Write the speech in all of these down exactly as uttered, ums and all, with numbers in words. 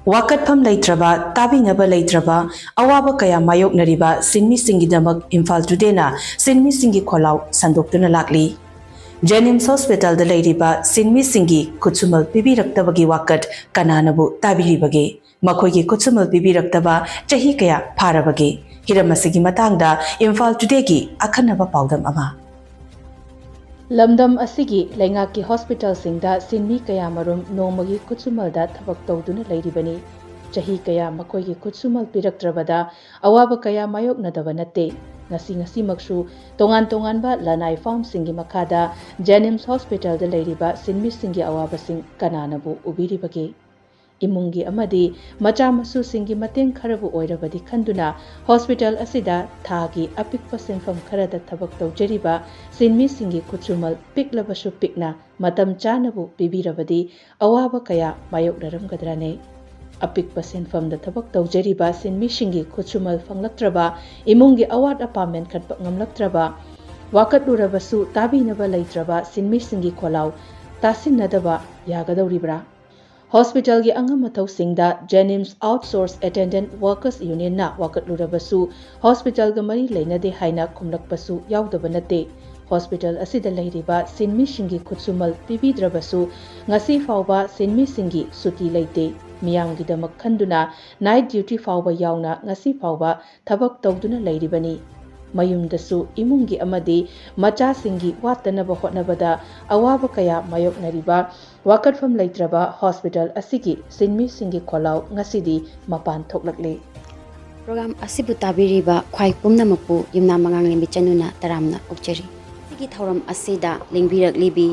ꯋꯥꯀꯠꯐꯝ ꯂꯩꯇ꯭ꯔꯕ, ꯇꯥꯕꯤꯅꯕ ꯂꯩꯇ꯭ꯔꯕ ꯑꯋꯥꯕ ꯀꯌꯥ ꯃꯥꯌꯣꯛꯅꯔꯤꯕ ꯁꯤꯟꯃꯤꯁꯤꯡꯒꯤꯗꯃꯛ ꯏꯝꯐꯥꯜ ꯇꯨꯗꯦꯅ ꯁꯤꯟꯃꯤꯁꯤꯡꯒꯤ ꯈꯣꯜꯂꯥꯎ ꯁꯟꯗꯣꯛꯇꯨꯅ ꯂꯥꯛꯂꯤ꯫ ꯖꯦꯅꯤꯝꯁ ꯍꯣꯁꯄꯤꯇꯥꯜꯗ ꯂꯩꯔꯤꯕ ꯁꯤꯟꯃꯤꯁꯤꯡꯒꯤ ꯈꯨꯠꯁꯨꯃꯜ ꯄꯤꯕꯤꯔꯛꯇꯕꯒꯤ ꯋꯥꯀꯠ ꯀꯅꯥꯅꯕꯨ ꯇꯥꯕꯤꯔꯤꯕꯒꯦ? ꯃꯈꯣꯏꯒꯤ ꯈꯨꯠꯁꯨꯃꯜ ꯄꯤꯕꯤꯔꯛꯇꯕ ꯆꯍꯤ ꯀꯌꯥ ꯐꯥꯔꯕꯒꯦ? ꯍꯤꯔꯝ ꯑꯁꯤꯒꯤ ꯃꯇꯥꯡꯗ ꯏꯝꯐꯥꯜ ꯇꯨꯗꯦꯒꯤ ꯑꯈꯟꯅꯕ ꯄꯥꯎꯗꯝ ꯑꯃ꯫ ꯂꯝꯗꯝ ꯑꯁꯤꯒꯤ ꯂꯩꯉꯥꯛꯀꯤ ꯍꯣꯁꯄꯤꯇꯥꯜꯁꯤꯡꯗ ꯁꯤꯟꯃꯤ ꯀꯌꯥꯃꯔꯨꯝ ꯅꯣꯡꯃꯒꯤ ꯈꯨꯠꯁꯨꯃꯜꯗ ꯊꯕꯛ ꯇꯧꯗꯨꯅ ꯂꯩꯔꯤꯕꯅꯤ꯫ ꯆꯍꯤ ꯀꯌꯥ ꯃꯈꯣꯏꯒꯤ ꯈꯨꯠꯁꯨꯃꯜ ꯄꯤꯔꯛꯇ꯭ꯔꯕꯗ ꯑꯋꯥꯕ ꯀꯌꯥ ꯃꯥꯌꯣꯛꯅꯗꯕ ꯅꯠꯇꯦ꯫ ꯉꯁꯤ ꯉꯁꯤꯃꯛꯁꯨ ꯇꯣꯉꯥꯟ ꯇꯣꯉꯥꯟꯕ ꯂꯅꯥꯏ ꯐꯥꯝꯁꯤꯡꯒꯤ ꯃꯈꯥꯗ ꯖꯦꯅꯤꯝꯁ ꯍꯣꯁꯄꯤꯇꯥꯜꯗ ꯂꯩꯔꯤꯕ ꯁꯤꯟꯃꯤꯁꯤꯡꯒꯤ ꯑꯋꯥꯕꯁꯤꯡ ꯀꯅꯥꯅꯕꯨ ꯎꯕꯤꯔꯤꯕꯒꯦ? ꯏꯃꯨꯡꯒꯤ ꯑꯃꯗꯤ ꯃꯆꯥ ꯃꯁꯨꯁꯤꯡꯒꯤ ꯃꯇꯦꯡ ꯈꯔꯕꯨ ꯑꯣꯏꯔꯕꯗꯤ ꯈꯟꯗꯨꯅ ꯍꯣꯁꯄꯤꯇꯥꯜ ꯑꯁꯤꯗ ꯊꯥꯒꯤ ꯑꯄꯤꯛꯄ ꯁꯦꯟꯐꯝ ꯈꯔꯗ ꯊꯕꯛ ꯇꯧꯖꯔꯤꯕ ꯁꯤꯟꯃꯤꯁꯤꯡꯒꯤ ꯈꯨꯠꯁꯨꯃꯜ ꯄꯤꯛꯂꯕꯁꯨ ꯄꯤꯛꯅ ꯃꯇꯝ ꯆꯥꯅꯕꯨ ꯄꯤꯕꯤꯔꯕꯗꯤ ꯑꯋꯥꯕ ꯀꯌꯥ ꯃꯥꯌꯣꯛꯅꯔꯝꯒꯗ꯭ꯔꯅꯦ? ꯑꯄꯤꯛꯄ ꯁꯦꯟꯐꯝꯗ ꯊꯕꯛ ꯇꯧꯖꯔꯤꯕ ꯁꯤꯟꯃꯤꯁꯤꯡꯒꯤ ꯈꯨꯠꯁꯨꯃꯜ ꯐꯪꯂꯛꯇ꯭ꯔꯕ, ꯏꯃꯨꯡꯒꯤ ꯑꯋꯥꯠ ꯑꯄꯥ ꯃꯦꯟꯈꯠꯄ ꯉꯝꯂꯛꯇ꯭ꯔꯕ, ꯋꯥꯀꯠꯂꯨꯔꯕꯁꯨ ꯇꯥꯕꯤꯅꯕ ꯂꯩꯇ꯭ꯔꯕ ꯁꯤꯟꯃꯤꯁꯤꯡꯒꯤ ꯈꯣꯜꯂꯥꯎ ꯇꯥꯁꯤꯟꯅꯗꯕ ꯌꯥꯒꯗꯧꯔꯤꯕ꯭ꯔꯥ? ꯍꯣꯁꯄꯤꯇꯥꯜꯒꯤ ꯑꯉꯝ ꯑꯊꯧꯁꯤꯡꯗ ꯖꯦꯅꯤꯝꯁ ꯑꯥꯎꯠꯁꯣꯔꯁ ꯑꯦꯇꯦꯟꯗꯦꯟꯠ ꯋꯥꯔꯀꯔꯁ ꯌꯨꯅꯤꯌꯟꯅ ꯋꯥꯀꯠꯂꯨꯔꯕꯁꯨ ꯍꯣꯁꯄꯤꯇꯥꯜꯒ ꯃꯔꯤ ꯂꯩꯅꯗꯦ ꯍꯥꯏꯅ ꯈꯨꯝꯂꯛꯄꯁꯨ ꯌꯥꯎꯗꯕ ꯅꯠꯇꯦ꯫ ꯍꯣꯁꯄꯤꯇꯥꯜ ꯑꯁꯤꯗ ꯂꯩꯔꯤꯕ ꯁꯤꯟꯃꯤꯁꯤꯡꯒꯤ ꯈꯨꯠꯁꯨꯃꯜ ꯄꯤꯕꯤꯗ꯭ꯔꯕꯁꯨ ꯉꯁꯤ ꯐꯥꯎꯕ ꯁꯤꯟꯃꯤꯁꯤꯡꯒꯤ ꯁꯨꯇꯤ ꯂꯩꯇꯦ꯫ ꯃꯤꯌꯥꯝꯒꯤꯗꯃꯛ ꯈꯟꯗꯨꯅ ꯅꯥꯏꯠ ꯗ꯭ꯌꯨꯇꯤ ꯐꯥꯎꯕ ꯌꯥꯎꯅ ꯉꯁꯤ ꯐꯥꯎꯕ ꯊꯕꯛ ꯇꯧꯗꯨꯅ ꯂꯩꯔꯤꯕꯅꯤ꯫ ꯃꯌꯨꯝꯗꯁꯨ ꯏꯃꯨꯡꯒꯤ ꯑꯃꯗꯤ ꯃꯆꯥꯁꯤꯡꯒꯤ ꯋꯥꯠꯇꯅꯕ ꯍꯣꯠꯅꯕꯗ ꯑꯋꯥꯕ ꯀꯌꯥ ꯃꯥꯌꯣꯛꯅꯔꯤꯕ ꯋꯥꯀꯠꯐꯝ ꯂꯩꯇ꯭ꯔꯕ ꯍꯣꯁꯄꯤꯇꯥꯜ ꯑꯁꯤꯒꯤ ꯁꯤꯟꯃꯤꯁꯤꯡꯒꯤ ꯈꯣꯜꯂꯥꯎ ꯉꯁꯤꯗꯤ ꯃꯄꯥꯟ ꯊꯣꯛꯂꯛꯂꯦ꯫ ꯄ꯭ꯔꯣꯒ꯭ꯔꯥꯝ ꯑꯁꯤꯕꯨ ꯇꯥꯕꯤꯔꯤꯕ ꯈ꯭ꯋꯥꯏ ꯄꯨꯝꯅꯃꯛꯄꯨ ꯌꯨꯝꯅꯥꯝ ꯃꯉꯥꯡꯂꯦꯝꯕꯤ ꯆꯅꯨꯅ ꯇꯔꯥꯝꯅ ꯑꯣꯛꯆꯔꯤ꯫ ꯑꯁꯤꯒꯤ ꯊꯧꯔꯝ ꯑꯁꯤꯗ ꯂꯦꯡꯕꯤꯔꯛꯂꯤꯕꯤ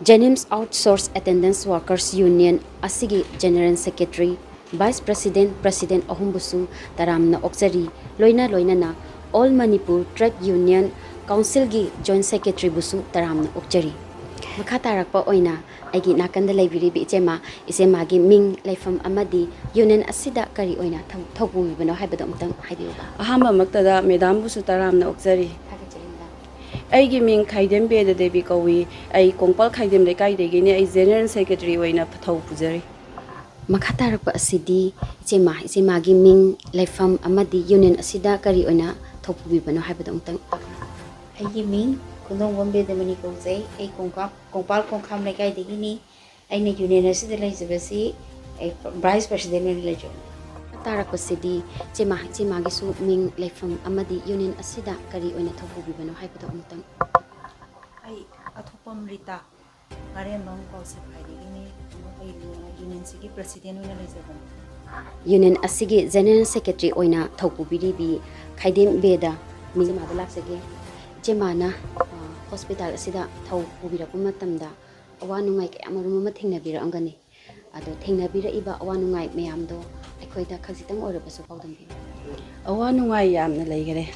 JNIMS outsource attendants workers union ꯑꯁꯤꯒꯤ general secretary, vice president, president ꯑꯍꯨꯝꯕꯨꯁꯨ ꯇꯔꯥꯝꯅ ꯑꯣꯛꯆꯔꯤ꯫ ꯂꯣꯏꯅ ꯂꯣꯏꯅꯅ ꯑꯣꯜ ꯃꯅꯤꯄꯨꯔ ꯇ꯭ꯔꯦꯗ ꯌꯨꯅꯤꯌꯟ ꯀꯥꯎꯟꯁꯤꯜꯒꯤ ꯖꯣꯏꯟꯠ ꯁꯦꯀ꯭ꯔꯦꯇꯔꯤꯕꯨꯁꯨ ꯇꯔꯥꯝꯅ ꯑꯣꯛꯆꯔꯤ꯫ ꯃꯈꯥ ꯇꯥꯔꯛꯄ ꯑꯣꯏꯅ ꯑꯩꯒꯤ ꯅꯥꯀꯟꯗ ꯂꯩꯕꯤꯔꯤꯕ ꯏꯆꯦꯃ, ꯏꯆꯦꯃꯒꯤ ꯃꯤꯡ, ꯂꯩꯐꯝ ꯑꯃꯗꯤ ꯌꯨꯅꯤꯌꯟ ꯑꯁꯤꯗ ꯀꯔꯤ ꯑꯣꯏꯅ ꯊꯧ-, ꯊꯧꯄꯨꯕꯤꯕꯅꯣ ꯍꯥꯏꯕꯗꯣ ꯑꯃꯨꯛꯇꯪ ꯍꯥꯏꯕꯤꯌꯨꯕ꯫ ꯑꯍꯥꯟꯕꯃꯛꯇꯗ ꯃꯦꯗꯥꯝꯕꯨꯁꯨ ꯇꯔꯥꯝꯅ ꯑꯣꯛꯆꯔꯤ꯫ ꯊꯥꯒꯠꯆꯔꯤ, ꯃꯦꯗꯥꯝ꯫ ꯑꯩꯒꯤ ꯃꯤꯡ ꯈꯥꯏꯗꯦꯝ ꯕꯦꯗ ꯗꯦꯕꯤ ꯀꯧꯏ꯫ ꯑꯩ ꯀꯣꯡꯄꯥꯜ ꯈꯥꯏꯗꯦꯝ ꯂꯩꯀꯥꯏꯗꯒꯤꯅꯤ꯫ ꯑꯩ ꯖꯦꯅꯔꯦꯜ ꯁꯦꯀ꯭ꯔꯦꯇꯔꯤ ꯑꯣꯏꯅ ꯊꯧ ꯄꯨꯖꯔꯤ꯫ ꯃꯈꯥ ꯇꯥꯔꯛꯄ ꯑꯁꯤꯗꯤ ꯏꯆꯦꯃ, ꯏꯆꯦꯃꯒꯤ ꯃꯤꯡ, ꯂꯩꯐꯝ ꯑꯃꯗꯤ ꯌꯨꯅꯤꯌꯟ ꯑꯁꯤꯗ ꯀꯔꯤ ꯑꯣꯏꯅ ꯊꯧ ꯄꯨꯕꯤꯕꯅꯣ ꯍꯥꯏꯕꯗꯨ ꯑꯃꯨꯛꯇꯪ꯫ ꯑꯩꯒꯤ ꯃꯤꯡ ꯈꯨꯟꯗꯣꯡꯕꯝ ꯕꯦꯗꯃꯅꯤ ꯀꯧꯖꯩ꯫ ꯑꯩ ꯀꯣꯡꯀꯥꯞ-, ꯀꯣꯡꯄꯥꯜ ꯀꯣꯡꯈꯥꯝ ꯂꯩꯀꯥꯏꯗꯒꯤꯅꯤ꯫ ꯑꯩꯅ ꯌꯨꯅꯤꯌꯟ ꯑꯁꯤꯗ ꯂꯩꯖꯕꯁꯤ ꯑꯩ ꯚꯥꯏꯁ ꯄ꯭ꯔꯁꯤꯗꯦꯟ ꯑꯣꯏꯅ ꯂꯩꯖꯕꯅꯤ꯫ ꯇꯥꯔꯛꯄꯁꯤꯗꯤ ꯏꯆꯦꯃ, ꯏꯆꯦꯃꯒꯤꯁꯨ ꯃꯤꯡ, ꯂꯩꯐꯝ ꯑꯃꯗꯤ ꯌꯨꯅꯤꯌꯟ ꯑꯁꯤꯗ ꯀꯔꯤ ꯑꯣꯏꯅ ꯊꯧ ꯄꯨꯕꯤꯕꯅꯣ ꯍꯥꯏꯕꯗꯨ ꯑꯃꯨꯛꯇꯪ꯫ ꯑꯩ ꯑꯊꯣꯛꯄꯝ ꯔꯤꯇꯥ, ꯉꯥꯔꯦꯝꯕꯝ ꯀ꯭ꯋꯥꯁꯤꯐꯥꯏꯗꯒꯤꯅꯤ꯫ ꯑꯩ ꯌꯨꯅꯤꯌꯟꯁꯤꯒꯤ ꯄ꯭ꯔꯁꯤꯗꯦꯟ ꯑꯣꯏꯅ ꯂꯩꯖꯕꯅꯤ꯫ ꯌꯨꯅꯤꯌꯟ ꯑꯁꯤꯒꯤ ꯖꯦꯅꯔꯦꯜ ꯁꯦꯀ꯭ꯔꯦꯇꯔꯤ ꯑꯣꯏꯅ ꯊꯧ ꯄꯨꯕꯤꯔꯤꯕꯤ ꯈꯥꯏꯗꯦꯝ ꯕꯦꯗ ꯃꯤꯡ ꯃꯥꯗ ꯂꯥꯛꯆꯒꯦ꯫ ꯏꯆꯦꯃꯅ, ꯑ, ꯍꯣꯁꯄꯤꯇꯥꯜ ꯑꯁꯤꯗ ꯊꯧ ꯄꯨꯕꯤꯔꯛꯄ ꯃꯇꯝꯗ ꯑꯋꯥ ꯅꯨꯡꯉꯥꯏ ꯀꯌꯥꯃꯔꯨꯝ ꯑꯃ ꯊꯦꯡꯅꯕꯤꯔꯛꯑꯝꯒꯅꯤ꯫ ꯑꯗꯣ ꯊꯦꯡꯅꯕꯤꯔꯛꯏꯕ ꯑꯋꯥ ꯅꯨꯡꯉꯥꯏ ꯃꯌꯥꯝꯗꯣ ꯑꯩꯈꯣꯏꯗ ꯈꯖꯤꯛꯇꯪ ꯑꯣꯏꯔꯕꯁꯨ ꯄꯥꯎꯗꯝꯕꯤꯌꯨ꯫ ꯑꯋꯥ ꯅꯨꯡꯉꯥꯏ ꯌꯥꯝꯅ ꯂꯩꯈꯔꯦ꯫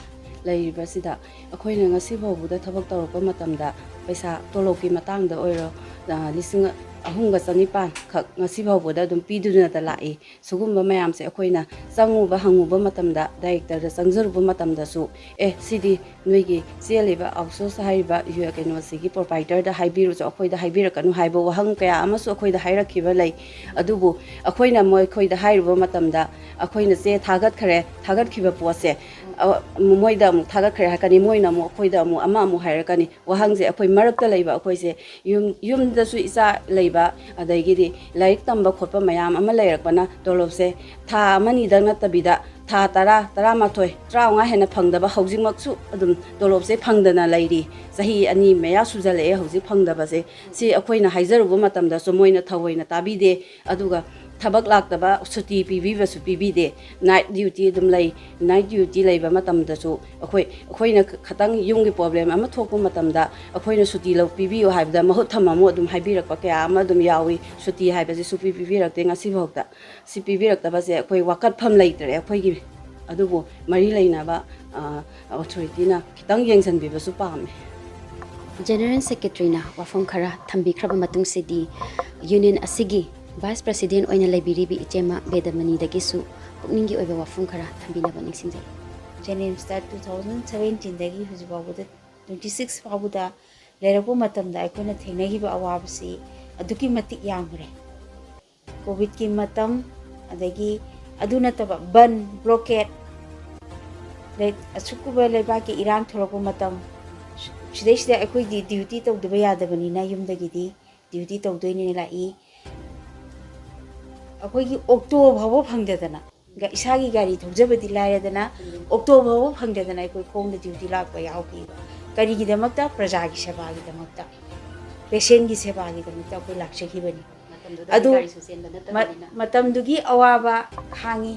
ꯂꯩꯔꯤꯕꯁꯤꯗ ꯑꯩꯈꯣꯏꯅ ꯉꯁꯤ ꯐꯥꯎꯕꯗ ꯊꯕꯛ ꯇꯧꯔꯛꯄ ꯃꯇꯝꯗ ꯄꯩꯁꯥ ꯇꯣꯂꯣꯞꯀꯤ ꯃꯇꯥꯡꯗ ꯑꯣꯏꯔꯣ, ꯑ, ꯂꯤꯁꯤꯡ ꯑꯍꯨꯝꯒ ꯆꯅꯤꯄꯥꯟ ꯈꯛ ꯉꯁꯤ ꯐꯥꯎꯕꯗ ꯑꯗꯨꯝ ꯄꯤꯗꯨꯅꯇ ꯂꯥꯛꯏ꯫ ꯁꯤꯒꯨꯝꯕ ꯃꯌꯥꯝꯁꯦ ꯑꯩꯈꯣꯏꯅ ꯆꯪꯉꯨꯕ, ꯍꯪꯉꯨꯕ ꯃꯇꯝꯗ, ꯗꯥꯏꯔꯦꯛꯇꯔꯗ ꯆꯪꯖꯔꯨꯕ ꯃꯇꯝꯗꯁꯨ, "ꯑꯦ, ꯁꯤꯗꯤ ꯅꯣꯏꯒꯤ ꯆꯦꯜꯂꯤꯕ ꯑꯥꯎꯠꯁꯣꯔꯁ ꯍꯥꯏꯔꯤꯕ ꯌꯨ-, ꯀꯩꯅꯣꯁꯤꯒꯤ ꯄ꯭ꯔꯣꯄꯥꯏꯇꯔꯗ ꯍꯥꯏꯕꯤꯔꯨꯆꯣ, ꯑꯩꯈꯣꯏꯗ ꯍꯥꯏꯕꯤꯔꯛꯀꯅꯨ" ꯍꯥꯏꯕ ꯋꯥꯍꯪ ꯀꯌꯥ ꯑꯃꯁꯨ ꯑꯩꯈꯣꯏꯗ ꯍꯥꯏꯔꯛꯈꯤꯕ ꯂꯩ꯫ ꯑꯗꯨꯕꯨ ꯑꯩꯈꯣꯏꯅ ꯃꯈꯣꯏꯗ ꯍꯥꯏꯔꯨꯕ ꯃꯇꯝꯗ, ꯑꯩꯈꯣꯏꯅ ꯆꯦ ꯊꯥꯒꯠꯈ꯭ꯔꯦ, ꯊꯥꯒꯠꯈꯤꯕ ꯄꯣꯠꯁꯦ, ꯑ, ꯃꯣꯏꯗ ꯑꯃꯨꯛ ꯊꯥꯒꯠꯈ꯭ꯔꯦ ꯍꯥꯏꯔꯛꯀꯅꯤ, ꯃꯣꯏꯅ ꯑꯃꯨꯛ ꯑꯩꯈꯣꯏꯗ ꯑꯃꯨꯛ ꯑꯃ ꯑꯃꯨꯛ ꯍꯥꯏꯔꯛꯀꯅꯤ꯫ ꯋꯥꯍꯪꯁꯦ ꯑꯩꯈꯣꯏ ꯃꯔꯛꯇ ꯂꯩꯕ ꯑꯩꯈꯣꯏꯁꯦ, ꯌꯨꯝ, ꯌꯨꯝꯗꯁꯨ ꯏꯆꯥ ꯂꯩꯕ, ꯑꯗꯒꯤꯗꯤ ꯂꯥꯏꯔꯤꯛ ꯇꯝꯕ ꯈꯣꯠꯄ ꯃꯌꯥꯝ ꯑꯃ ꯂꯩꯔꯛꯄꯅ, ꯇꯣꯂꯣꯞꯁꯦ ꯊꯥ ꯑꯃꯅꯤꯗꯪ ꯅꯠꯇꯕꯤꯗ ꯊꯥ ꯇꯔꯥ, ꯇꯔꯥꯃꯥꯊꯣꯏ, ꯇꯔꯥꯃꯉꯥ ꯍꯦꯟꯅ ꯐꯪꯗꯕ ꯍꯧꯖꯤꯛꯃꯛꯁꯨ ꯑꯗꯨꯝ ꯇꯣꯂꯣꯞꯁꯦ ꯐꯪꯗꯅ ꯂꯩꯔꯤ꯫ ꯆꯍꯤ ꯑꯅꯤ ꯃꯌꯥ ꯁꯨꯖꯜꯂꯛꯑꯦ ꯍꯧꯖꯤꯛ ꯐꯪꯗꯕꯁꯦ꯫ ꯁꯤ ꯑꯩꯈꯣꯏꯅ ꯍꯥꯏꯖꯔꯨꯕ ꯃꯇꯝꯗꯁꯨ ꯃꯣꯏꯅ ꯊꯑꯣꯏꯅ ꯇꯥꯕꯤꯗꯦ꯫ ꯑꯗꯨꯒ ꯊꯕꯛ ꯂꯥꯛꯇꯕ, ꯁꯨꯇꯤ ꯄꯤꯕꯤꯕꯁꯨ ꯄꯤꯕꯤꯗꯦ꯫ ꯅꯥꯏꯠ ꯗ꯭ꯌꯨꯇꯤ ꯑꯗꯨꯝ ꯂꯩ꯫ ꯅꯥꯏꯠ ꯗ꯭ꯌꯨꯇꯤ ꯂꯩꯕ ꯃꯇꯝꯗꯁꯨ ꯑꯩꯈꯣꯏ, ꯑꯩꯈꯣꯏꯅ ꯈ-, ꯈꯇꯪ ꯌꯨꯝꯒꯤ ꯄ꯭ꯔꯣꯕ꯭ꯂꯦꯝ ꯑꯃ ꯊꯣꯛꯄ ꯃꯇꯝꯗ ꯑꯩꯈꯣꯏꯅ ꯁꯨꯇꯤ ꯂꯧ-, ꯄꯤꯕꯤꯌꯨ ꯍꯥꯏꯕꯗ ꯃꯍꯨꯠ ꯊꯝꯃꯝꯃꯨ ꯑꯗꯨꯝ ꯍꯥꯏꯕꯤꯔꯛꯄ ꯀꯌꯥ ꯑꯃ ꯑꯗꯨꯝ ꯌꯥꯎꯏ꯫ ꯁꯨꯇꯤ ꯍꯥꯏꯕꯁꯤ ꯁꯨꯄꯤ ꯄꯤꯕꯤꯔꯛꯇꯦ ꯉꯁꯤꯐꯥꯎꯗ꯫ ꯁꯤ ꯄꯤꯕꯤꯔꯛꯇꯕꯁꯦ ꯑꯩꯈꯣꯏ ꯋꯥꯀꯠꯐꯝ ꯂꯩꯇ꯭ꯔꯦ ꯑꯩꯈꯣꯏꯒꯤ꯫ ꯑꯗꯨꯕꯨ ꯃꯔꯤ ꯂꯩꯅꯕ, ꯑ, ꯑꯣꯊꯣꯔꯤꯇꯤꯅ ꯈꯤꯇꯪ ꯌꯦꯡꯁꯤꯟꯕꯤꯕꯁꯨ ꯄꯥꯝꯃꯦ꯫ ꯖꯦꯅꯔꯦꯜ ꯁꯦꯀ꯭ꯔꯦꯇꯔꯤꯅ ꯋꯥꯐꯝ ꯈꯔ ꯊꯝꯕꯤꯈ꯭ꯔꯕ ꯃꯇꯨꯡꯁꯤꯗꯤ ꯌꯨꯅꯤꯌꯟ ꯑꯁꯤꯒꯤ ꯚꯥꯏꯁ ꯄ꯭ꯔꯁꯤꯗꯦꯟ ꯑꯣꯏꯅ ꯂꯩꯕꯤꯔꯤꯕꯤ ꯏꯆꯦꯃ ꯕꯦꯗꯃꯅꯤꯗꯒꯤꯁꯨ ꯄꯨꯛꯅꯤꯡꯒꯤ ꯑꯣꯏꯕ ꯋꯥꯐꯝ ꯈꯔ ꯊꯝꯕꯤꯅꯕ ꯅꯤꯡꯁꯤꯡꯖꯔꯤ꯫ ꯖꯦꯅꯤꯝꯁꯇ two thousand seventeen ꯗꯒꯤ ꯍꯧꯖꯤꯛ ꯐꯥꯎꯕꯗ twenty six ꯐꯥꯎꯕꯗ ꯂꯩꯔꯛꯄ ꯃꯇꯝꯗ ꯑꯩꯈꯣꯏꯅ ꯊꯦꯡꯅꯈꯤꯕ ꯑꯋꯥꯕꯁꯤ ꯑꯗꯨꯛꯀꯤ ꯃꯇꯤꯛ ꯌꯥꯝꯈ꯭ꯔꯦ꯫ ꯀꯣꯚꯤꯗꯀꯤ ꯃꯇꯝ, ꯑꯗꯒꯤ ꯑꯗꯨ ꯅꯠꯇꯕ ꯕꯟ, ꯕ꯭ꯂꯣꯀꯦꯠ, ꯂꯩ-, ꯑꯁꯨꯛꯀꯨꯝꯕ ꯂꯩꯕꯥꯛꯀꯤ ꯏꯔꯥꯡ ꯊꯣꯛꯂꯛꯄ ꯃꯇꯝ, ꯁꯤꯗꯩꯁꯤꯗ ꯑꯩꯈꯣꯏꯗꯤ ꯗ꯭ꯌꯨꯇꯤ ꯇꯧꯗꯕ ꯌꯥꯗꯕꯅꯤꯅ ꯌꯨꯝꯗꯒꯤꯗꯤ ꯗ꯭ꯌꯨꯇꯤ ꯇꯧꯗꯣꯏꯅꯦꯅ ꯂꯥꯛꯏ꯫ ꯑꯩꯈꯣꯏꯒꯤ ꯑꯣꯛꯇꯣ ꯐꯥꯎꯕ ꯐꯪꯗꯗꯅ, ꯒ-, ꯏꯁꯥꯒꯤ ꯒꯥꯔꯤ ꯊꯧꯖꯕꯗꯤ ꯂꯥꯏꯔꯗꯅ, ꯑꯣꯛꯇꯣ ꯐꯥꯎꯕ ꯐꯪꯗꯗꯅ ꯑꯩꯈꯣꯏ ꯈꯣꯡꯅ ꯗ꯭ꯌꯨꯇꯤ ꯂꯥꯛꯄ ꯌꯥꯎꯈꯤꯕ꯫ ꯀꯔꯤꯒꯤꯗꯃꯛꯇ? ꯄ꯭ꯔꯖꯥꯒꯤ ꯁꯦꯕꯥꯒꯤꯗꯃꯛꯇ, ꯄꯦꯁꯦꯟꯒꯤ ꯁꯦꯕꯥꯒꯤꯗꯃꯛꯇ ꯑꯩꯈꯣꯏ ꯂꯥꯛꯆꯈꯤꯕꯅꯤ꯫ ꯃꯇꯝꯗꯨꯗ ꯑꯗꯨ ꯒꯥꯔꯤꯁꯨ ꯆꯦꯟꯕ ꯃ-, ꯅꯠꯇꯕꯅꯤꯅ꯫ ꯃꯇꯝꯗꯨꯒꯤ ꯑꯋꯥꯕ ꯈꯥꯡꯉꯤ꯫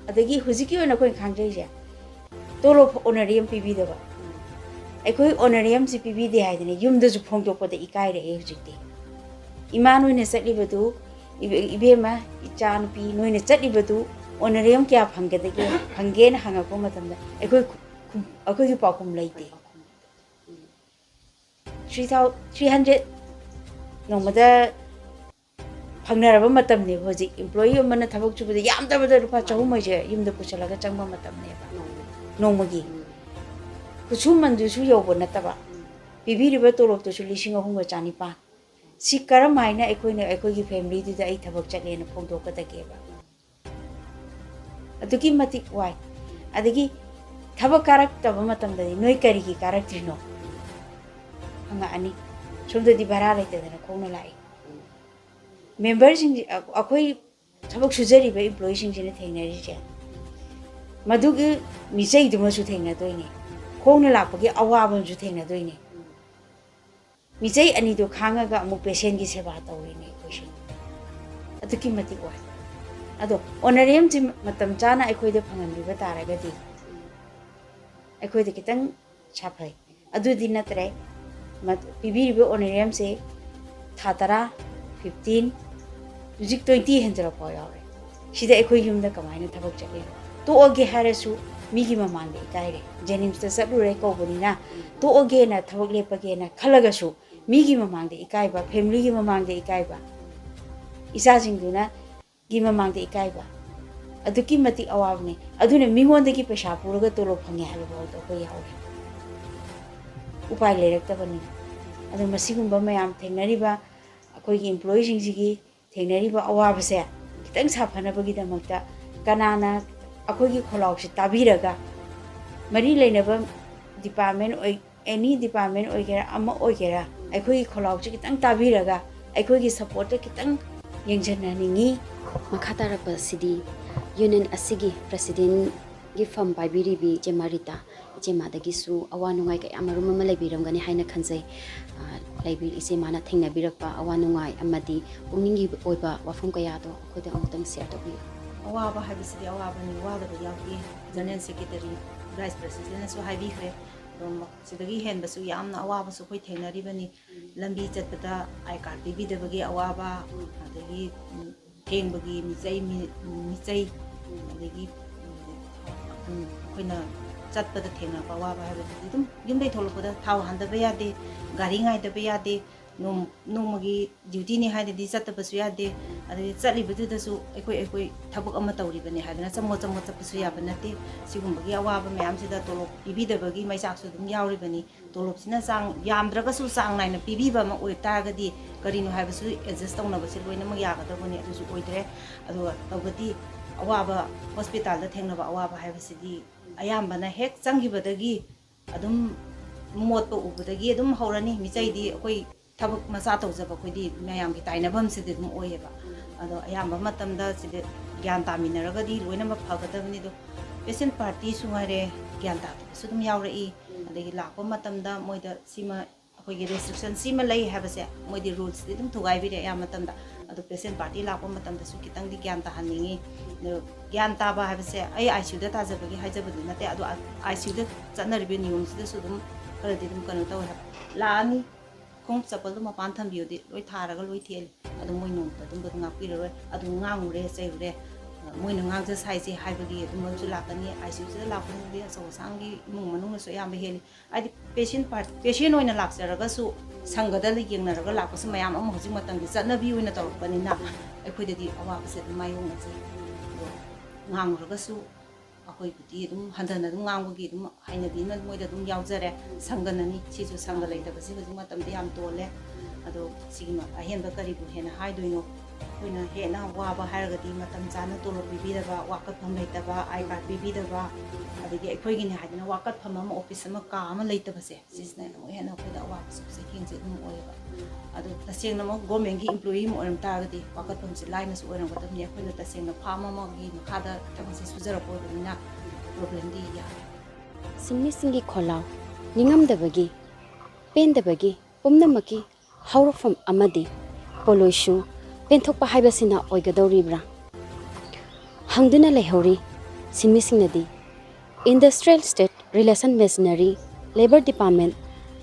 ꯑꯗꯒꯤ ꯍꯧꯖꯤꯛꯀꯤ ꯑꯣꯏꯅ ꯑꯩꯈꯣꯏꯅ ꯈꯥꯡꯖꯩꯁꯦ, ꯇꯣꯂꯣꯞ ꯑꯣꯅꯔꯦꯔꯤꯌꯝ ꯄꯤꯕꯤꯗꯕ꯫ ꯑꯩꯈꯣꯏ ꯑꯣꯅꯔꯦꯔꯤꯌꯝꯁꯤ ꯄꯤꯕꯤꯗꯦ ꯍꯥꯏꯗꯅ ꯌꯨꯝꯗꯁꯨ ꯐꯣꯡꯗꯣꯛꯄꯗ ꯏꯀꯥꯏꯔꯛꯑꯦ ꯍꯧꯖꯤꯛꯇꯤ꯫ ꯏꯃꯥ, ꯅꯣꯏꯅ ꯆꯠꯂꯤꯕꯗꯨ, ꯏꯕꯦ-, ꯏꯕꯦꯝꯃ, ꯏꯆꯥ ꯅꯨꯄꯤ, ꯅꯣꯏꯅ ꯆꯠꯂꯤꯕꯗꯨ ꯑꯣꯅꯔꯦꯔꯤꯌꯝ ꯀꯌꯥ ꯐꯪꯒꯗꯒꯦ, ꯐꯪꯒꯦꯅ ꯍꯪꯉꯛꯄ ꯃꯇꯝꯗ ꯑꯩꯈꯣꯏ ꯈꯨ-, ꯈꯨ-, ꯑꯩꯈꯣꯏꯒꯤ ꯄꯥꯎꯈꯨꯝ ꯂꯩꯇꯦ꯫ ꯊ꯭ꯔꯤ ꯊꯥꯎ-, ꯊ꯭ꯔꯤ ꯍꯟꯗ꯭ꯔꯦꯠ ꯅꯣꯡꯃꯗ ꯐꯪꯅꯔꯕ ꯃꯇꯝꯅꯦꯕ ꯍꯧꯖꯤꯛ꯫ ꯏꯝꯄ꯭ꯂꯣꯌꯤ ꯑꯃꯅ ꯊꯕꯛ ꯁꯨꯕꯗ ꯌꯥꯝꯗ꯭ꯔꯕꯗ ꯂꯨꯄꯥ ꯆꯍꯨꯝ ꯍꯥꯏꯁꯦ ꯌꯨꯝꯗ ꯄꯨꯁꯤꯜꯂꯒ ꯆꯪꯕ ꯃꯇꯝꯅꯦꯕ꯫ ꯅꯣꯡꯃꯒꯤ꯫ ꯈꯨꯠꯁꯨꯃꯟꯗꯨꯁꯨ ꯌꯧꯕ ꯅꯠꯇꯕ, ꯄꯤꯕꯤꯔꯤꯕ ꯇꯣꯂꯣꯞꯇꯨꯁꯨ ꯂꯤꯁꯤꯡ ꯑꯍꯨꯝꯒ ꯆꯅꯤꯄꯥꯟ꯫ ꯁꯤ ꯀꯔꯝ ꯍꯥꯏꯅ ꯑꯩꯈꯣꯏꯅ ꯑꯩꯈꯣꯏꯒꯤ ꯐꯦꯃꯤꯂꯤꯗꯨꯗ ꯑꯩ ꯊꯕꯛ ꯆꯠꯂꯦꯅ ꯐꯣꯡꯗꯣꯛꯀꯗꯒꯦꯕ? ꯑꯗꯨꯛꯀꯤ ꯃꯇꯤꯛ ꯋꯥꯏ꯫ ꯑꯗꯒꯤ ꯊꯕꯛ ꯀꯥꯔꯛꯇꯕ ꯃꯇꯝꯗꯗꯤ ꯅꯣꯏ ꯀꯔꯤꯒꯤ ꯀꯥꯔꯛꯇ꯭ꯔꯤꯅꯣ ꯍꯪꯉꯛꯑꯅꯤ꯫ ꯁꯣꯝꯗꯗꯤ ꯚꯔꯥ ꯂꯩꯇꯗꯅ ꯈꯣꯡꯅ ꯂꯥꯛꯏ꯫ ꯃꯦꯝꯕꯔꯁꯤꯡ, ꯑꯩꯈꯣꯏ ꯊꯕꯛ ꯁꯨꯖꯔꯤꯕ ꯏꯝꯄ꯭ꯂꯣꯌꯤꯁꯤꯡꯁꯤꯅ ꯊꯦꯡꯅꯔꯤꯁꯦ ꯃꯗꯨꯒꯤ ꯃꯤꯆꯩꯗꯨꯃꯁꯨ ꯊꯦꯡꯅꯗꯣꯏꯅꯦ, ꯈꯣꯡꯅ ꯂꯥꯛꯄꯒꯤ ꯑꯋꯥꯕ ꯑꯃꯁꯨ ꯊꯦꯡꯅꯗꯣꯏꯅꯦ꯫ ꯃꯤꯆꯩ ꯑꯅꯤꯗꯣ ꯈꯥꯡꯉꯒ ꯑꯃꯨꯛ ꯄꯦꯁꯦꯟꯒꯤ ꯁꯦꯕꯥ ꯇꯧꯔꯤꯅꯦ ꯑꯩꯈꯣꯏꯁꯦ꯫ ꯑꯗꯨꯛꯀꯤ ꯃꯇꯤꯛ ꯋꯥꯏ꯫ ꯑꯗꯣ ꯑꯣꯅꯔꯦꯔꯤꯌꯝꯁꯤ ꯃꯇꯝ ꯆꯥꯅ ꯑꯩꯈꯣꯏꯗ ꯐꯪꯍꯟꯕꯤꯕ ꯇꯥꯔꯒꯗꯤ ꯑꯩꯈꯣꯏꯗ ꯈꯤꯇꯪ ꯁꯥꯐꯩ꯫ ꯑꯗꯨꯗꯤ ꯅꯠꯇ꯭ꯔꯦ꯫ ꯃ-, ꯄꯤꯕꯤꯔꯤꯕ ꯑꯣꯅꯔꯦꯔꯤꯌꯝꯁꯦ ꯊꯥ ꯇꯔꯥ, ꯐꯤꯐꯇꯤꯟ, ꯍꯧꯖꯤꯛ ꯇ꯭ꯋꯦꯟꯇꯤ ꯍꯦꯟꯖꯜꯂꯛꯄ ꯌꯥꯎꯔꯦ꯫ ꯁꯤꯗ ꯑꯩꯈꯣꯏ ꯌꯨꯝꯗ ꯀꯃꯥꯏꯅ ꯊꯕꯛ ꯆꯠꯂꯤꯅꯣ? ꯇꯣꯛꯑꯒꯦ ꯍꯥꯏꯔꯁꯨ ꯃꯤꯒꯤ ꯃꯃꯥꯡꯗ ꯏꯀꯥꯏꯔꯦ꯫ ꯖꯦꯅꯤꯝꯁꯇ ꯆꯠꯂꯨꯔꯦ ꯀꯧꯕꯅꯤꯅ, ꯇꯣꯛꯑꯒꯦꯅ, ꯊꯕꯛ ꯂꯦꯞꯄꯒꯦꯅ ꯈꯜꯂꯒꯁꯨ ꯃꯤꯒꯤ ꯃꯃꯥꯡꯗ ꯏꯀꯥꯏꯕ, ꯐꯦꯃꯤꯂꯤꯒꯤ ꯃꯃꯥꯡꯗ ꯏꯀꯥꯏꯕ, ꯏꯆꯥꯁꯤꯡꯗꯨꯅ ꯒꯤ ꯃꯃꯥꯡꯗ ꯏꯀꯥꯏꯕ꯫ ꯑꯗꯨꯛꯀꯤ ꯃꯇꯤꯛ ꯑꯋꯥꯕꯅꯤ꯫ ꯑꯗꯨꯅ ꯃꯤꯉꯣꯟꯗꯒꯤ ꯄꯩꯁꯥ ꯄꯨꯔꯒ ꯇꯣꯂꯣꯞ ꯐꯪꯉꯦ ꯍꯥꯏꯕ ꯐꯥꯎꯗ ꯑꯩꯈꯣꯏ ꯌꯥꯎꯔꯦ, ꯎꯄꯥꯏ ꯂꯩꯔꯛꯇꯕꯅꯤꯅ꯫ ꯑꯗꯣ ꯃꯁꯤꯒꯨꯝꯕ ꯃꯌꯥꯝ ꯊꯦꯡꯅꯔꯤꯕ ꯑꯩꯈꯣꯏꯒꯤ ꯏꯝꯄ꯭ꯂꯣꯌꯤꯁꯤꯡꯁꯤꯒꯤ ꯊꯦꯡꯅꯔꯤꯕ ꯑꯋꯥꯕꯁꯦ ꯈꯤꯇꯪ ꯁꯥꯐꯅꯕꯒꯤꯗꯃꯛꯇ ꯀꯅꯥꯅ ꯑꯩꯈꯣꯏꯒꯤ ꯈꯣꯜꯂꯥꯎꯁꯦ ꯇꯥꯕꯤꯔꯒ, ꯃꯔꯤ ꯂꯩꯅꯕ department ꯑꯣꯏ, any department ꯑꯣꯏꯒꯦꯔꯥ, ꯑꯃ ꯑꯣꯏꯒꯦꯔꯥ, ꯑꯩꯈꯣꯏꯒꯤ ꯈꯣꯜꯂꯥꯎꯁꯦ ꯈꯤꯇꯪ ꯇꯥꯕꯤꯔꯒ ꯑꯩꯈꯣꯏꯒꯤ supportꯇ ꯈꯤꯇꯪ ꯌꯦꯡꯁꯤꯟꯍꯟꯅꯤꯡꯉꯤ꯫ ꯃꯈꯥ ꯇꯥꯔꯛꯄꯁꯤꯗꯤ union ꯑꯁꯤꯒꯤ presidentꯒꯤ ꯐꯝ ꯄꯥꯏꯕꯤꯔꯤꯕꯤ ꯏꯆꯦ ꯃꯥꯔꯤꯇꯥ, ꯏꯆꯦꯃꯥꯗꯒꯤꯁꯨ ꯑꯋꯥ ꯅꯨꯡꯉꯥꯏ ꯀꯌꯥ ꯃꯔꯨꯝ ꯑꯃ ꯂꯩꯕꯤꯔꯝꯒꯅꯤ ꯍꯥꯏꯅ ꯈꯟꯖꯩ꯫ ꯑ, ꯂꯩꯕꯤ-, ꯏꯆꯦꯃꯥꯅ ꯊꯦꯡꯅꯕꯤꯔꯛꯄ ꯑꯋꯥ ꯅꯨꯡꯉꯥꯏ ꯑꯃꯗꯤ ꯄꯨꯛꯅꯤꯡꯒꯤ ꯑꯣꯏꯕ ꯋꯥꯐꯝ ꯀꯌꯥꯗꯣ ꯑꯩꯈꯣꯏꯗ ꯑꯃꯨꯛꯇꯪ share ꯇꯧꯕꯤꯌꯨ꯫ ꯑꯋꯥꯕ ꯍꯥꯏꯕꯁꯤꯗꯤ ꯑꯋꯥꯕꯅꯤ, ꯋꯥꯗꯕ ꯌꯥꯎꯗꯦ꯫ General Secretary, Vice Presidentꯅꯁꯨ ꯍꯥꯏꯕꯤꯈ꯭ꯔꯦ꯫ ꯑꯗꯣ ꯃ-, ꯁꯤꯗꯒꯤ ꯍꯦꯟꯕꯁꯨ ꯌꯥꯝꯅ ꯑꯋꯥꯕꯁꯨ ꯑꯩꯈꯣꯏ ꯊꯦꯡꯅꯔꯤꯕꯅꯤ꯫ ꯂꯝꯕꯤ ꯆꯠꯄꯗ I card ꯄꯤꯕꯤꯗꯕꯒꯤ ꯑꯋꯥꯕ, ꯑꯗꯒꯤ, ꯎꯝ, ꯊꯦꯡꯕꯒꯤ ꯃꯤꯆꯩ, ꯃꯤ-, ꯃꯤꯆꯩ, ꯑꯗꯒꯤ, ꯎꯝ, ꯑꯩꯈꯣꯏꯅ ꯆꯠꯄꯗ ꯊꯦꯡꯅꯕ ꯑꯋꯥꯕ ꯍꯥꯏꯕꯗꯨꯗꯤ ꯑꯗꯨꯝ ꯌꯨꯝꯗꯩ ꯊꯣꯛꯂꯛꯄꯗ ꯊꯥꯎ ꯍꯥꯟꯗꯕ ꯌꯥꯗꯦ, ꯒꯥꯔꯤ ꯉꯥꯏꯗꯕ ꯌꯥꯗꯦ, ꯅꯣꯡ-, ꯅꯣꯡꯃꯒꯤ dutyꯅꯤ ꯍꯥꯏꯗꯗꯤ ꯆꯠꯇꯕꯁꯨ ꯌꯥꯗꯦ꯫ ꯑꯗꯒꯤ ꯆꯠꯂꯤꯕꯗꯨꯗꯁꯨ ꯑꯩꯈꯣꯏ, ꯑꯩꯈꯣꯏ ꯊꯕꯛ ꯑꯃ ꯇꯧꯔꯤꯕꯅꯤ ꯍꯥꯏꯗꯅ ꯆꯃꯣꯠ ꯆꯃꯣꯠ ꯆꯠꯄꯁꯨ ꯌꯥꯕ ꯅꯠꯇꯦ꯫ ꯁꯤꯒꯨꯝꯕꯒꯤ ꯑꯋꯥꯕ ꯃꯌꯥꯝꯁꯤꯗ ꯇꯣꯂꯣꯞ ꯄꯤꯕꯤꯗꯕꯒꯤ ꯃꯩꯆꯥꯛꯁꯨ ꯑꯗꯨꯝ ꯌꯥꯎꯔꯤꯕꯅꯤ꯫ ꯇꯣꯂꯣꯞꯁꯤꯅ ꯆꯥꯡ ꯌꯥꯝꯗ꯭ꯔꯒꯁꯨ ꯆꯥꯡ ꯅꯥꯏꯅ ꯄꯤꯕꯤꯕ ꯑꯃ ꯑꯣꯏ ꯇꯥꯔꯒꯗꯤ ꯀꯔꯤꯅꯣ ꯍꯥꯏꯕꯁꯨ adjust ꯇꯧꯅꯕꯁꯦ ꯂꯣꯏꯅꯃꯛ ꯌꯥꯒꯗꯕꯅꯤ꯫ ꯑꯗꯨꯁꯨ ꯑꯣꯏꯗ꯭ꯔꯦ꯫ ꯑꯗꯨꯒ ꯇꯧꯕꯗꯤ ꯑꯋꯥꯕ, hospitalꯗ ꯊꯦꯡꯅꯕ ꯑꯋꯥꯕ ꯍꯥꯏꯕꯁꯤꯗꯤ ꯑꯌꯥꯝꯕꯅ ꯍꯦꯛ ꯆꯪꯈꯤꯕꯗꯒꯤ ꯑꯗꯨꯝ ꯃꯣꯠꯄ ꯎꯕꯗꯒꯤ ꯑꯗꯨꯝ ꯍꯧꯔꯅꯤ꯫ ꯃꯤꯆꯩꯗꯤ ꯑꯩꯈꯣꯏ ꯊꯕꯛ ꯃꯆꯥ ꯇꯧꯖꯕ ꯑꯩꯈꯣꯏꯗꯤ ꯃꯌꯥꯝꯒꯤ ꯇꯥꯏꯅꯐꯝꯁꯤꯗꯤ ꯑꯗꯨꯝ ꯑꯣꯏꯌꯦꯕ꯫ ꯑꯗꯣ ꯑꯌꯥꯝꯕ ꯃꯇꯝꯗ ꯁꯤꯗ ꯒ꯭ꯌꯥꯟ ꯇꯥꯃꯤꯟꯅꯔꯒꯗꯤ ꯂꯣꯏꯅꯃꯛ ꯐꯒꯗꯕꯅꯤ꯫ ꯑꯗꯣ patient partyꯁꯨ ꯉꯥꯏꯔꯦ, ꯒ꯭ꯌꯥꯟ ꯇꯥꯗꯕꯁꯨ ꯑꯗꯨꯝ ꯌꯥꯎꯔꯛꯏ꯫ ꯑꯗꯒꯤ ꯂꯥꯛꯄ ꯃꯇꯝꯗ ꯃꯣꯏꯗ ꯁꯤꯃ, ꯑꯩꯈꯣꯏꯒꯤ restriction ꯁꯤꯃ ꯂꯩ ꯍꯥꯏꯕꯁꯦ ꯃꯣꯏꯗꯤ rulesꯇꯤ ꯑꯗꯨꯝ ꯊꯨꯒꯥꯏꯕꯤꯔꯦ ꯑꯌꯥꯝꯕ ꯃꯇꯝꯗ꯫ ꯑꯗꯣ patient party ꯂꯥꯛꯄ ꯃꯇꯝꯗꯁꯨ ꯈꯤꯇꯪꯗꯤ ꯒ꯭ꯌꯥꯟ ꯇꯥꯍꯟꯅꯤꯡꯉꯤ꯫ ꯑꯗꯣ ꯒ꯭ꯌꯥꯟ ꯇꯥꯕ ꯍꯥꯏꯕꯁꯦ ꯑꯩ ICUꯗ ꯇꯥꯖꯕꯒꯤ ꯍꯥꯏꯖꯕꯗꯤ ꯅꯠꯇꯦ, ꯑꯗꯣ ICUꯗ ꯆꯠꯅꯔꯤꯕ ꯅꯤꯌꯣꯝꯁꯤꯗꯁꯨ ꯑꯗꯨꯝ ꯈꯔꯗꯤ ꯑꯗꯨꯝ ꯀꯩꯅꯣ ꯇꯧꯋꯦ ꯍꯥꯏꯕ꯫ ꯂꯥꯛꯑꯅꯤ, ꯈꯣꯡꯎꯞ ꯆꯄꯜꯗꯣ ꯃꯄꯥꯟ ꯊꯝꯕꯤꯌꯣꯗꯤ ꯂꯣꯏ ꯊꯥꯔꯒ ꯂꯣꯏ ꯊꯦꯠꯂꯦ꯫ ꯑꯗꯨꯝ ꯃꯣꯏ ꯅꯣꯡꯃꯇ ꯑꯗꯨꯝꯕꯗꯣ ꯉꯥꯛꯄꯤꯔꯔꯣꯏ꯫ ꯑꯗꯨꯝ ꯉꯥꯡꯉꯨꯔꯦ, ꯆꯩꯔꯨꯔꯦ, ꯃꯣꯏꯅ ꯉꯥꯡꯖ ꯁꯥꯏꯁꯦ ꯍꯥꯏꯕꯒꯤ ꯑꯗꯨꯝꯕꯁꯨ ꯂꯥꯛꯀꯅꯤ꯫ ICUꯁꯤꯗ ꯂꯥꯛꯄꯁꯤꯡꯗꯤ ꯑꯆꯧ ꯑꯁꯥꯡꯒꯤ ꯏꯃꯨꯡ ꯃꯅꯨꯡꯅꯁꯨ ꯑꯌꯥꯝꯕ ꯍꯦꯜꯂꯤ꯫ ꯍꯥꯏꯗꯤ patient part-, patient ꯑꯣꯏꯅ ꯂꯥꯛꯆꯔꯒꯁꯨ ꯁꯪꯒꯗ ꯌꯦꯡꯅꯔꯒ ꯂꯥꯛꯄꯁꯨ ꯃꯌꯥꯝ ꯑꯃ ꯍꯧꯖꯤꯛ ꯃꯇꯝꯒꯤ ꯆꯠꯅꯕꯤ ꯑꯣꯏꯅ ꯇꯧꯔꯛꯄꯅꯤꯅ ꯑꯩꯈꯣꯏꯗꯗꯤ ꯑꯋꯥꯕꯁꯦ ꯑꯗꯨꯝ ꯃꯥꯌꯣꯛꯅꯖꯩ꯫ ꯑꯗꯣ ꯉꯥꯡꯉꯨꯔꯒꯁꯨ ꯑꯩꯈꯣꯏꯕꯨꯗꯤ ꯑꯗꯨꯝ ꯍꯟꯊꯅ ꯑꯗꯨꯝ ꯉꯥꯡꯕꯒꯤ ꯑꯗꯨꯝ ꯍꯩꯅꯕꯤ ꯑꯃ ꯃꯣꯏꯗ ꯑꯗꯨꯝ ꯌꯥꯎꯖꯔꯦ꯫ ꯁꯪꯒꯅꯅꯤ, ꯁꯤꯁꯨ ꯁꯪꯒ ꯂꯩꯇꯕꯁꯤ ꯍꯧꯖꯤꯛ ꯃꯇꯝꯗ ꯌꯥꯝ ꯇꯣꯜꯂꯦ꯫ ꯑꯗꯣ ꯁꯤꯒꯤ ꯃ-, ꯑꯍꯦꯟꯕ ꯀꯔꯤꯕꯨ ꯍꯦꯟꯅ ꯍꯥꯏꯗꯣꯏꯅꯣ? ꯑꯩꯈꯣꯏꯅ ꯍꯦꯟꯅ ꯋꯥꯕ ꯍꯥꯏꯔꯒꯗꯤ ꯃꯇꯝ ꯆꯥꯅ ꯇꯣꯂꯣꯞ ꯄꯤꯕꯤꯗꯕ, ꯋꯥꯀꯠꯐꯝ ꯂꯩꯇꯕ, ꯑꯥꯏ ꯀꯥꯔꯗ ꯄꯤꯕꯤꯗꯕ, ꯑꯗꯒꯤ ꯑꯩꯈꯣꯏꯒꯤꯅꯦ ꯍꯥꯏꯗꯅ ꯋꯥꯀꯠꯐꯝ ꯑꯃ, ꯑꯣꯐꯤꯁ ꯑꯃ, ꯀꯥ ꯑꯃ ꯂꯩꯇꯕꯁꯦ, ꯁꯤꯁꯤꯅ ꯑꯃꯨꯛ ꯍꯦꯟꯅ ꯑꯩꯈꯣꯏꯗ ꯑꯋꯥꯕꯁꯦ ꯆꯩꯊꯦꯡꯁꯦ ꯑꯗꯨꯝ ꯑꯣꯏꯌꯦꯕ꯫ ꯑꯗꯣ ꯇꯁꯦꯡꯅꯃꯛ ꯒꯣꯔꯃꯦꯟꯒꯤ ꯏꯝꯄ꯭ꯂꯣꯌꯤ ꯑꯃ ꯑꯣꯏꯔꯝ ꯇꯥꯔꯒꯗꯤ ꯋꯥꯀꯠꯐꯝꯁꯦ ꯂꯥꯏꯅꯁꯨ ꯑꯣꯏꯔꯝꯒꯗꯕꯅꯤ꯫ ꯑꯩꯈꯣꯏꯅ ꯇꯁꯦꯡꯅ ꯐꯥꯝ ꯑꯃꯒꯤ ꯃꯈꯥꯗ ꯊꯕꯛꯁꯦ ꯁꯨꯖꯔꯛꯄ ꯑꯣꯏꯕꯅꯤꯅ ꯄ꯭ꯔꯣꯕ꯭ꯂꯦꯝꯗꯤ ꯌꯥꯝꯃꯤ꯫ ꯁꯤꯟꯃꯤꯁꯤꯡꯒꯤ ꯈꯣꯜꯂꯥꯎ, ꯅꯤꯡꯉꯝꯗꯕꯒꯤ, ꯄꯦꯟꯗꯕꯒꯤ ꯄꯨꯝꯅꯃꯛꯀꯤ ꯍꯧꯔꯛꯐꯝ ꯑꯃꯗꯤ ꯄꯣꯠꯂꯣꯏꯁꯨ ꯄꯦꯟꯊꯣꯛꯄ ꯍꯥꯏꯕꯁꯤꯅ ꯑꯣꯏꯒꯗꯧꯔꯤꯕ꯭ꯔꯥ? ꯍꯪꯗꯨꯅ ꯂꯩꯍꯧꯔꯤ꯫ ꯁꯤꯟꯃꯤꯁꯤꯡꯅꯗꯤ Industrial State Relation Machinery, Labour Department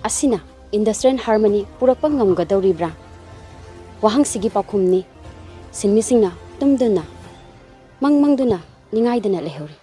ꯑꯁꯤꯅ industrial harmony ꯄꯨꯔꯛꯄ ꯉꯝꯒꯗꯧꯔꯤꯕ꯭ꯔꯥ? ꯋꯥꯍꯪꯁꯤꯒꯤ ꯄꯥꯎꯈꯨꯝꯅꯤ ꯁꯤꯟꯃꯤꯁꯤꯡꯅ ꯇꯨꯝꯗꯨꯅ, ꯃꯪ ꯃꯪꯗꯨꯅ, ꯅꯤꯡꯉꯥꯏꯗꯅ ꯂꯩꯍꯧꯔꯤ꯫